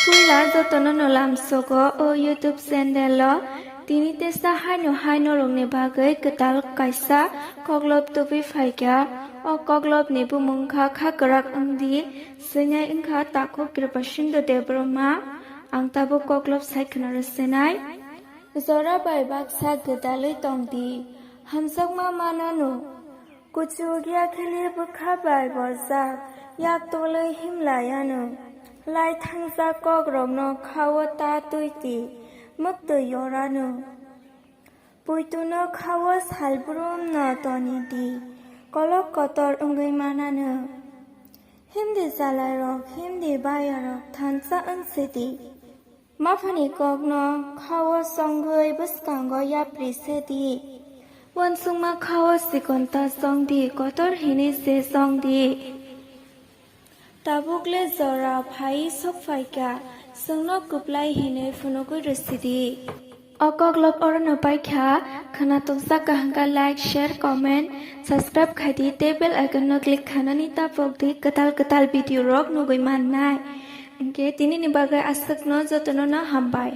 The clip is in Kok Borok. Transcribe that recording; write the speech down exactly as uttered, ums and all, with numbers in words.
Puila jotono no lamsogo o YouTube channel o. Tini tesa haino hai norokni bagwi kwtal kaisa koklop tubui phaikha. O koklopni bumung kha Kha Kwrak Wngdi, swinai wngkha Takhuk Kripasinghe Debbarma. Ang tabuk koklop sai khna rw sinai. Jora bai baksa gwdalwi tongdi, hamjakma mananw. Kuchuk yakhili bwkha bai bojak, yak tolwi himlaianw. Lai thangjak kokrokno khao ta twidi, mwktwi yoranw. Puituno khao salbrumno tonidi, kolok kotor wngwi mananw. Himdi chalairok, himdi bayarok thansa wngsidi. Maphani kokno khao songwi bwskango yapri sedi. Uansukma khao sikonta songdi, kotor hinwi se songdi. Tabukle jora phai sokphaikha, chwngno kwplai hinwi phunugwi rwsidi. O koklop orono paikha, khwna tongsa kaham kha like, share, comment, subscribe khaidi, tei bell icon no click khanani ta pokdi kwtal kwtal video rok nugwi mannai. Hinkhe tinini bagwi aswkno jotono no hambai.